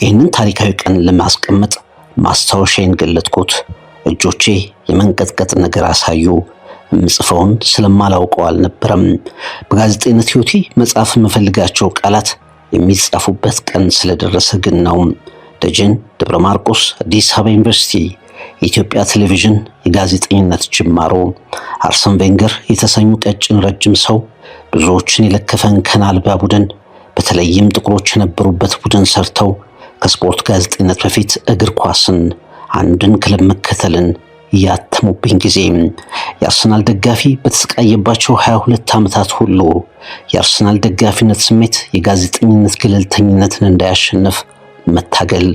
ይህንን ታሪካዊ ቀን ለማስቀመጥ ማስታወሻዬን ገለጥኩት። እጆቼ የመንቀጥቀጥ ነገር አሳዩ። የምጽፈውን ስለማላውቀው አልነበረም። በጋዜጠኝነት ሕይወቴ መጻፍ የምፈልጋቸው ቃላት የሚጻፉበት ቀን ስለደረሰ ግን ነው። ደጀን ደብረ ማርቆስ፣ አዲስ አበባ ዩኒቨርሲቲ፣ የኢትዮጵያ ቴሌቪዥን የጋዜጠኝነት ጅማሮ። አርሰን ቬንገር የተሰኙ ቀጭን ረጅም ሰው ብዙዎችን የለከፈ እንከን አልባ ቡድን፣ በተለይም ጥቁሮች የነበሩበት ቡድን ሰርተው ከስፖርት ጋዜጠኝነት በፊት እግር ኳስን፣ አንድን ክለብ መከተልን ያተሙብኝ ጊዜ፣ የአርሰናል ደጋፊ በተሰቃየባቸው 22 ዓመታት ሁሉ የአርሰናል ደጋፊነት ስሜት የጋዜጠኝነት ገለልተኝነትን እንዳያሸንፍ መታገል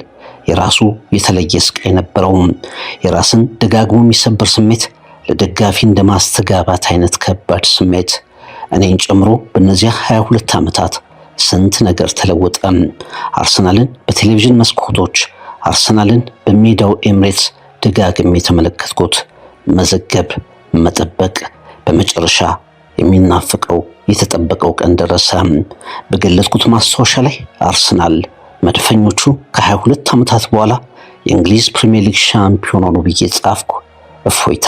የራሱ የተለየ ስቃይ ነበረው። የራስን ደጋግሞ የሚሰበር ስሜት ለደጋፊ እንደ ማስተጋባት አይነት ከባድ ስሜት። እኔን ጨምሮ በእነዚያ 22 ዓመታት ስንት ነገር ተለወጠ። አርሰናልን በቴሌቪዥን መስኮቶች፣ አርሰናልን በሜዳው ኤምሬትስ ደጋግሜ የተመለከትኩት። መዘገብ፣ መጠበቅ፣ በመጨረሻ የሚናፍቀው የተጠበቀው ቀን ደረሰ። በገለጥኩት ማስታወሻ ላይ አርሰናል መድፈኞቹ ከ22 ዓመታት በኋላ የእንግሊዝ ፕሪሚየር ሊግ ሻምፒዮን ሆኑ ብዬ ጻፍኩ። እፎይታ።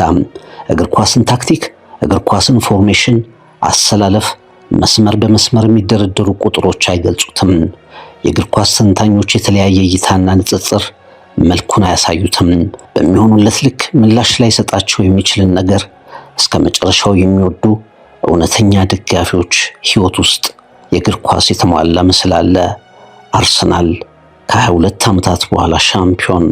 እግር ኳስን ታክቲክ፣ እግር ኳስን formation፣ አሰላለፍ፣ መስመር በመስመር የሚደረደሩ ቁጥሮች አይገልጹትም። የእግር ኳስ ተንታኞች የተለያየ እይታና ንጽጽር መልኩን አያሳዩትም። በሚሆኑለት ልክ ምላሽ ላይሰጣቸው የሚችልን ነገር እስከ መጨረሻው የሚወዱ እውነተኛ ደጋፊዎች ሕይወት ውስጥ የእግር ኳስ የተሟላ ምስል አለ። አርሰናል ከ22 ዓመታት በኋላ ሻምፒዮን።